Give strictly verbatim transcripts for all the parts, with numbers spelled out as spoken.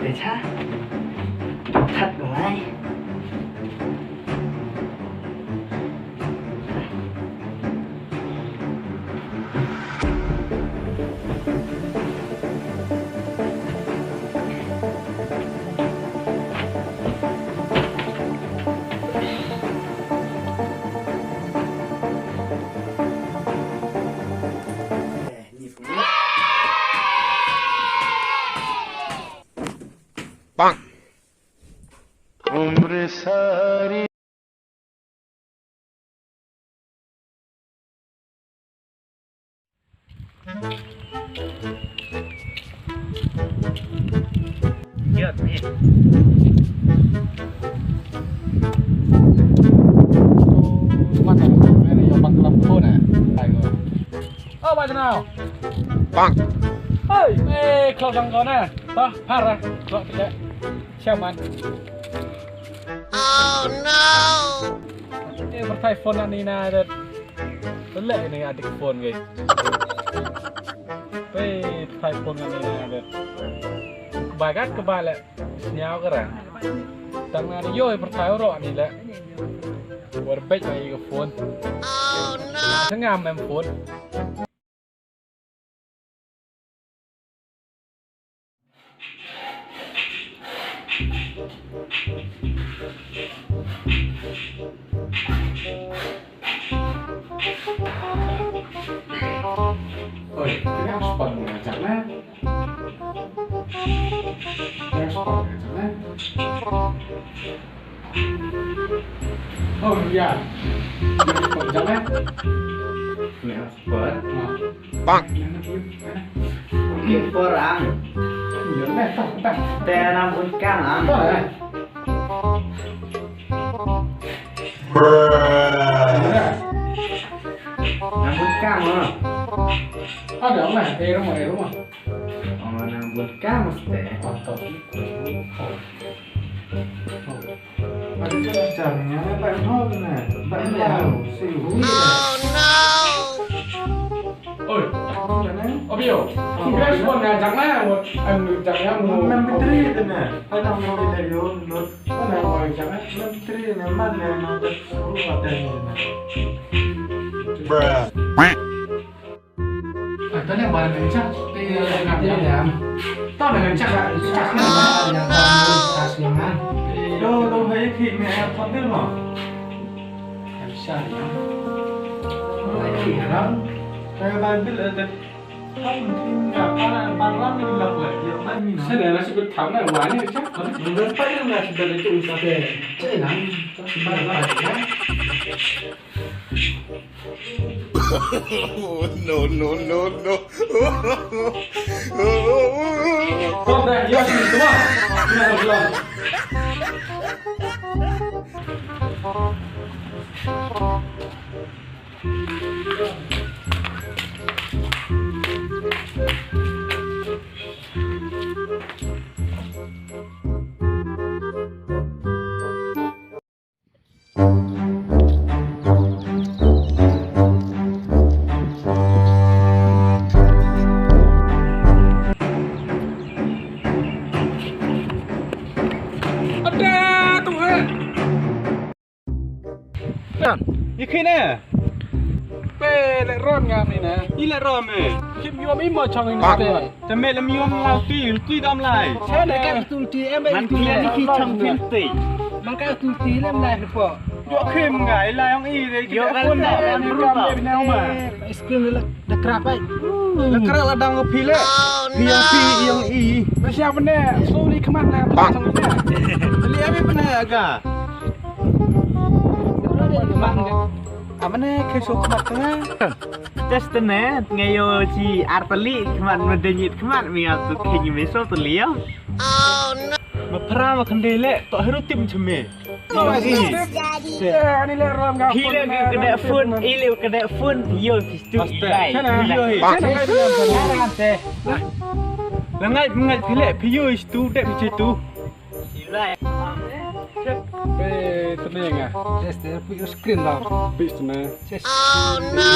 Te cha. Khat ko lai. Bang. Umre sari. Yat ni. Mana ni, yo bang lam phone eh. Ai ko. Oh, bai tnau. Bang. Hei, eh, klau dang ko na. Toh, phar ah. Klau kita. Siaman. Oh no. Eh, pyrthai phone ani na dat. Leh ini adik phone ke. Eh, pyrthai phone ani na dat. Bagat ke bale. Sniaw kara. Tang na yo pyrthai ro ani leh. War bej ai ke phone. Oh no. Sngam em phone. Oi, ini hotspot ni, ajak lah. Ini hotspot ni, ajak lah. Oh, ya. Ini hotspot, ajak lah. Ini hotspot. Bang. Oke, korang. Te nang bun kam, ah. Bruh. Nang bun kam, ah. Ada, Om, eh, rumah, eh, rumah. Oh, nang bun kam, mesti. Oh, tahu. Oh. Oi. Obio. Guys, pon na jang na, wat an jang ya mo. Number three tu na. Ai, number three yo, not. Number three na, man na, number two, what the hell na. Bruh. Tane ba nang chak, te nang chak ya. Tane nang chak, chak na ba nang chak ya. Lo, lo, hai ki me, thot de mo. Sa ya. Hai ki ram. Te ba bil, te. Thot ki na, pa, pa ram ni la ko, yo ba ni na. Sa na, na si ko tham na, wa ni chak. Nang pa ni na si ko tu sa te. Che na, pa, pa ya. No, no, no, no. Come back, yes, come on. Ada tu, eh. Ran, i khine. Pe le ron nga ni na. I le ron me. Kim yom i mo chong i na pe. Te me lem yom la ti, ti dam lai. Che le ka tung ti em be tu le ni ki chang phim ti. Man ka tung ti lem lai po. Yo khim nga i la yong i de ki. Yo ka le em ru ba. Ice cream le da krap ai. La krap la dang phi le. Phi yong phi yong i. Ba sia bne. So ni khmat na. Li em i bne ga. Amane khe so khmat nga. Test ne, nga yo chi ar tali khmat, ma de nyit khmat, mi ap tu khe ni me so tali yo. Ma phra ma khande le, to heru tim chme. Ani le ram nga. Hi le ka de phone, i le ka de phone, yo ki stu. Aste. Bai. Yo hi. Aste. La ngai, ngai phi le, phi yo stu de phi che tu. Eh, tenang ah. Yes, there, put your screen down. Bis na. Yes. Oh no!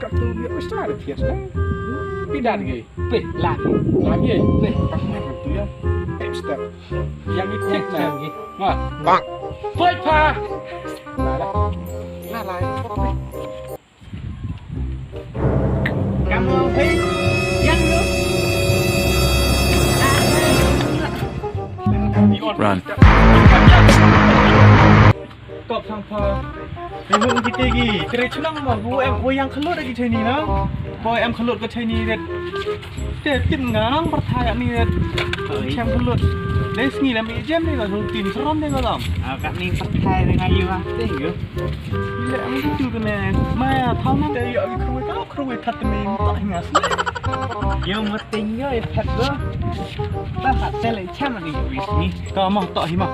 Kat tu dia besar dia, eh? Pi dan ki. Pi, lagi. Lagi. Pi. Pang man tu ya. Tip step. Yang ni tip na. Lagi. Ma. Bang. Poi pa. Lala. Lala. Kamu, hei, yang tu. Run. Kop sang pha. Ni mu ki te ki. Tre chnong ma, bu em, bu yang khlut ki te ni na. Bu em khlut ki te ni det. Te tim nga nang pyrthai ni det. Chem khlut. Des ni lam i jem ni ka tim serom ni ka lam. Ah, kat ni pyrthai ni nga yu ma. Te yu. Ila ang tu tu ne. Ma, thaw na te yu ki khrui ka, khrui that ni, ta hinga sih. Yo, ma ting yo, e phet go. Ta hat te le cham ni wis ni. Ka ma, ta hi ma.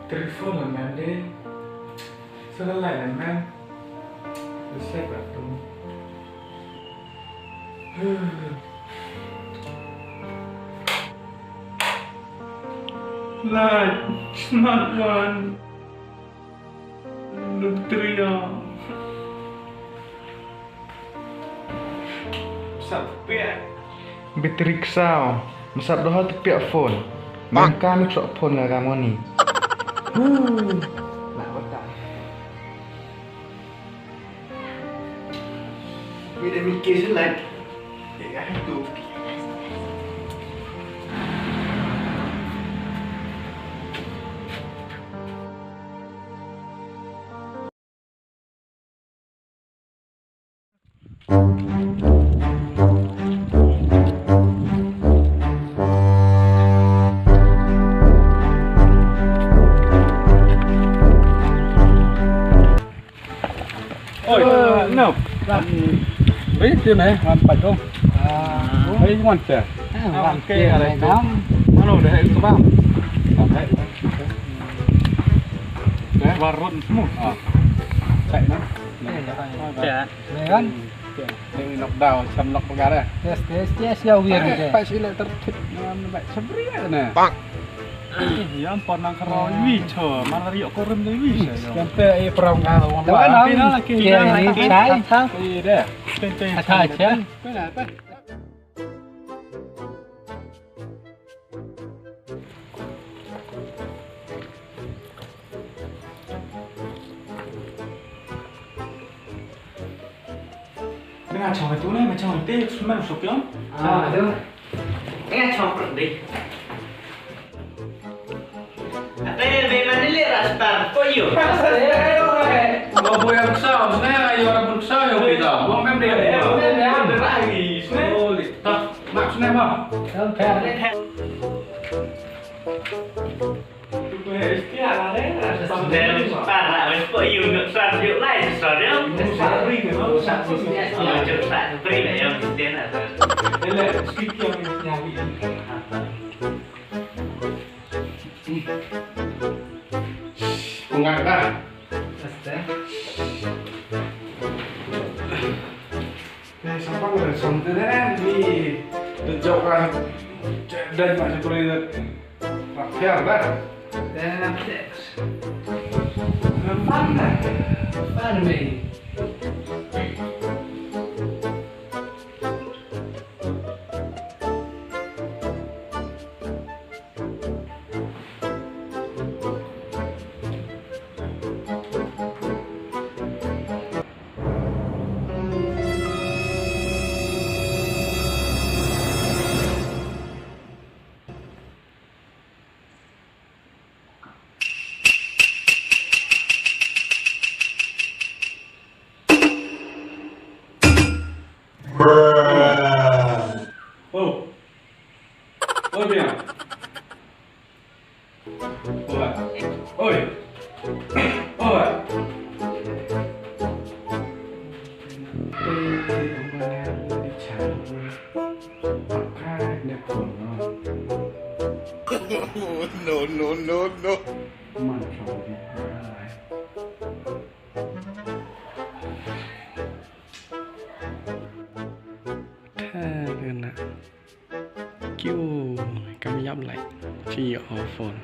Telephone la man de. Sa la lai la man. Sa la lai la man. Light, smart one. Battery ya. Sap piak. Battery ksaw. Masap doh tu piak phone. Bang. Bang kami trok phone nga kamu ni. Huh. Nak betul. Wait, let me kiss you like. Oi, no. Bai, ti ne, wan pat dong. Ah. Bai, wan cha. Ah, wan cha, wan cha. Ano, dah itu bang. Dah. Dah, warun semua. Ah. Cek, no. Cek. Dah kan? Cek. Ini knockdown, sam knock pegar ya. Yes, yes, yes, ya, wir. Pak sila tertib, nampak sebria na. Bang. Ih, ya ampun, nang karo wi cho, malah riok korum de wi cho. Sampai, eh, perang karo. Tapi na laki, ya, laki. Iya deh. Teng, teng. Acha, acha. Pena, pena. Nga chong tu ne, ma chong te, sumar suk yong. Ah, tu. Nga chong per di. Ate, be mani le rastar, po yo. Bo bo yang sa, ne, yo ra bun sa, yo kita. Bo mem de. Bo mem de. Lagi, ne. Oh, li. Ta, mak ne ma. Tam per. Para, wes po yung nut san yung lai san yung. Yung sa, yung sa, yung sa. Pungat dah. Aste. Eh, sapa ngeresong tu deh, di, di jok lah. Dan mak seperti itu. Rapial dah. Dan apa? Mana? Mana ni? Oh. Oh, dia. Oi. Oi. Oi. No, no, no, no. Your phone.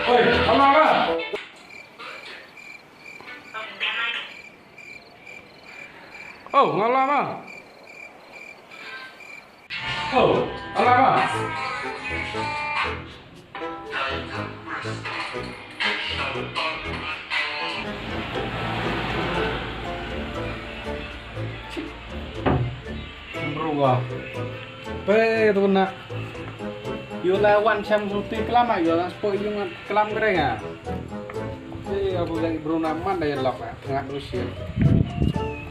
Oi, ala ma? Oh, ala ma? Oh, ala ma? Bru wa. Pe tu na. Yu na wan cham tu ti klam a, yu na spo yu ngat klam kre nga. Pe abu jang bru na man da ya lok a, ngat du shit.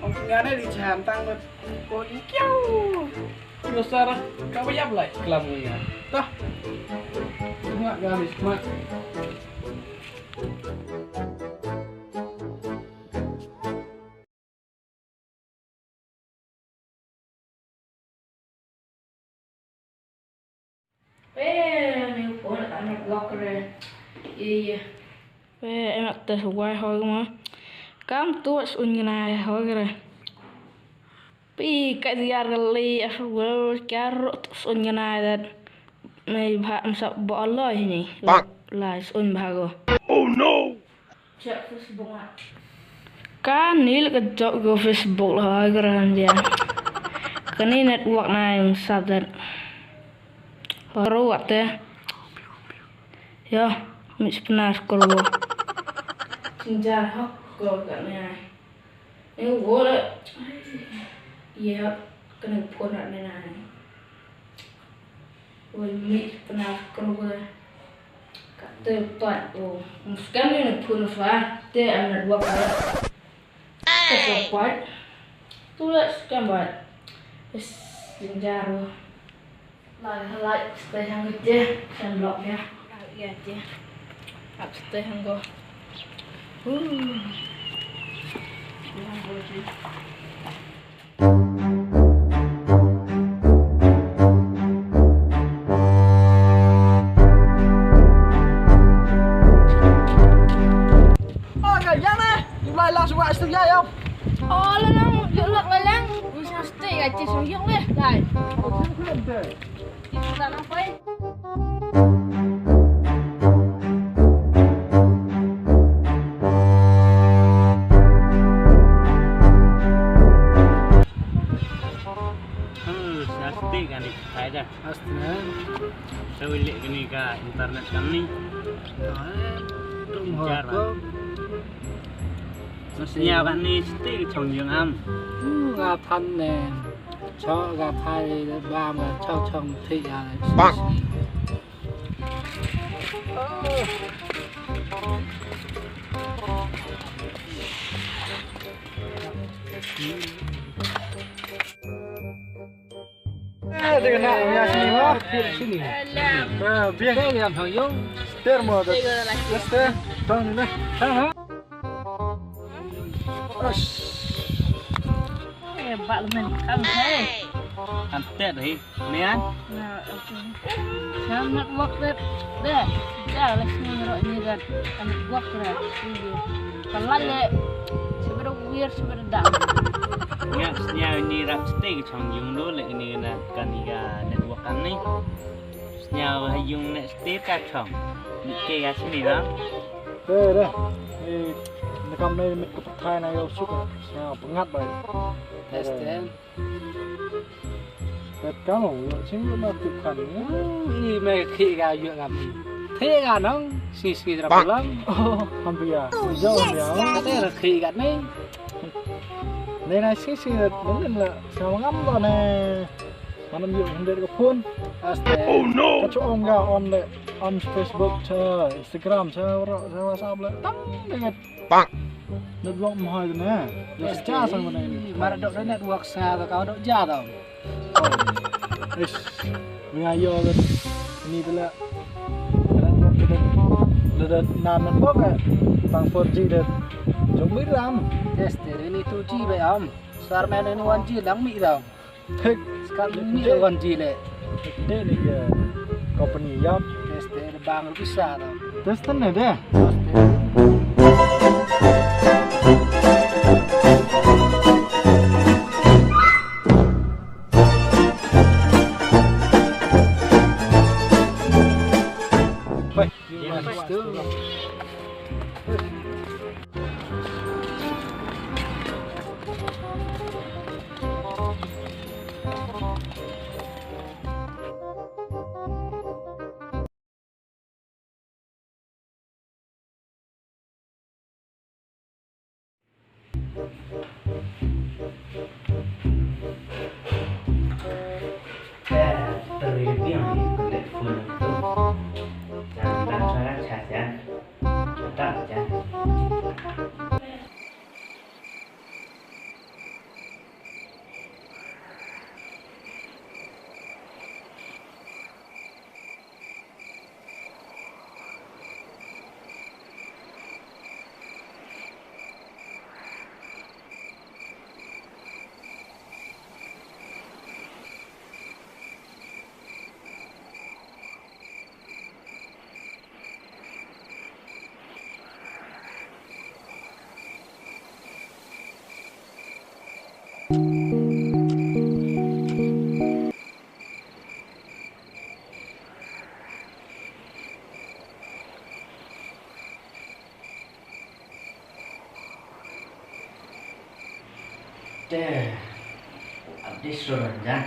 Ong nga ne di cham tang me. Ko yu kiau. Yu sar, ka wa yap lai klam nga. Tah. Ngat nga mi smat. Pe, ni phone ka na block re. Ye, ye. Pe, em ak te wai hoi ma. Kam tu as un nai hoi re. Pi ka diar ka li as wel kar as un nai dat. Nei bha am sa bo aloi ni. Pak. Lai as un bha go. Oh no. Check Facebook ah. Ka nil ka jok go Facebook la ha gran dia. Ka ni network na im sap dat. Horo wa te. Yo, mi spnar ko ro. Jinjar hok ko ka ni ai. Ni wo le. Ye, ka ni phone ni ai. Wei mi pynah kru ka. Ka te pat o. Muskan ni phone fa. Te am na dua ka. Te so pat. Tu la scam bat. Is jinjar o. Lai, lai, stay hang je. San lok ya. Lai ya je. Ap stay hang go. Huh. Stay hang go je. Oh, ka yang ne. Yung lai lang suwa stu ya, yo. Oh, la lang, yung lak la lang. Uy, sa stu ka chi song yung ne. Lai. Yung sa lang pa. Hmm, sasti kani, faida. Asti na. Sa wili kani ka internet kani. Jar ba. Sñiaw kani sti chong yung am. Hmm, nga phan ne. Cho nga phai ba ma cho chong thi ya. Bang. Eh, tengah nak punya sini, wah. Sini. Alam. Eh, biar. Saya yang hong yung. Ster mo, ster. Ster. Tong ni, nah. Ha, ha. Ash. Eh, bak lu men. Kam, hey. Kam tet, hey. Nian? Na, okay. Sa network de, de. Ja, la sñiaw ro ni de. Ka network de. Sige. Ka la le. Sebera wir, sebera da. Nga sñiaw ni rap ste ka chong yung lo le ni na kani ka network kani. Sñiaw ha yung ne ste ka chong. Ni ke ka sini na. Te, te. Ni, ni kam ne mit ko pathai na yo suk. Sñiaw pangat bai. Test, test. Tet ka mo, yo ching yo ma tu kan ni. Ni me khi ga yo ngam ni. Thik ka nong, sngi sngi ra pulang. Oh, ham pia. Yo, ya. Kate ra thik ka ni. Nei na sngi sngi, nei la, sa ngam lo ne. Manam yu hundred ka phone. Aste. Oh no. Ka chu ong ka on le, on Facebook cha, Instagram cha, ro, cha WhatsApp le. Tam de. Bang. Network mo hoi ne. Yo cha sa mo ne. Mara dok network sa ka dok ja da. Ish, nga yo le. Ni de la. Le de nan network ka. Tang four G de. Jong mi ram. Test de ni two G be am. Sar men ni one G lang mi da. Thik. Skat ni one G le. De ni ya. Company yam. Test de bang bisa da. Test ne de. Bye. Te, abdi suran jan.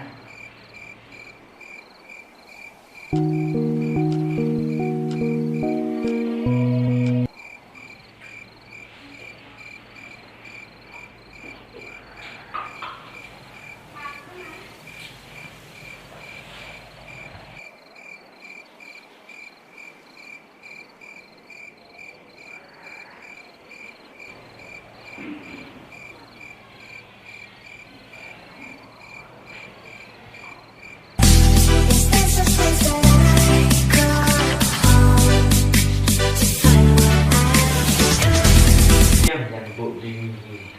Yang dan bok ding ni.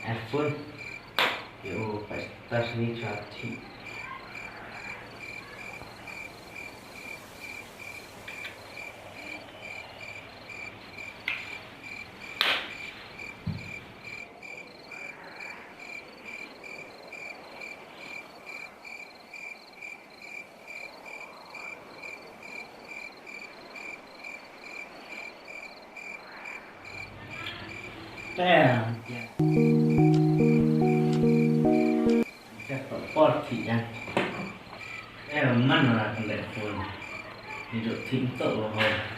Earphone. Yo, pas tas ni chati. Te, ya. Te por, por ti ya. Te man na kan de phone. Ni do ti to lo ho.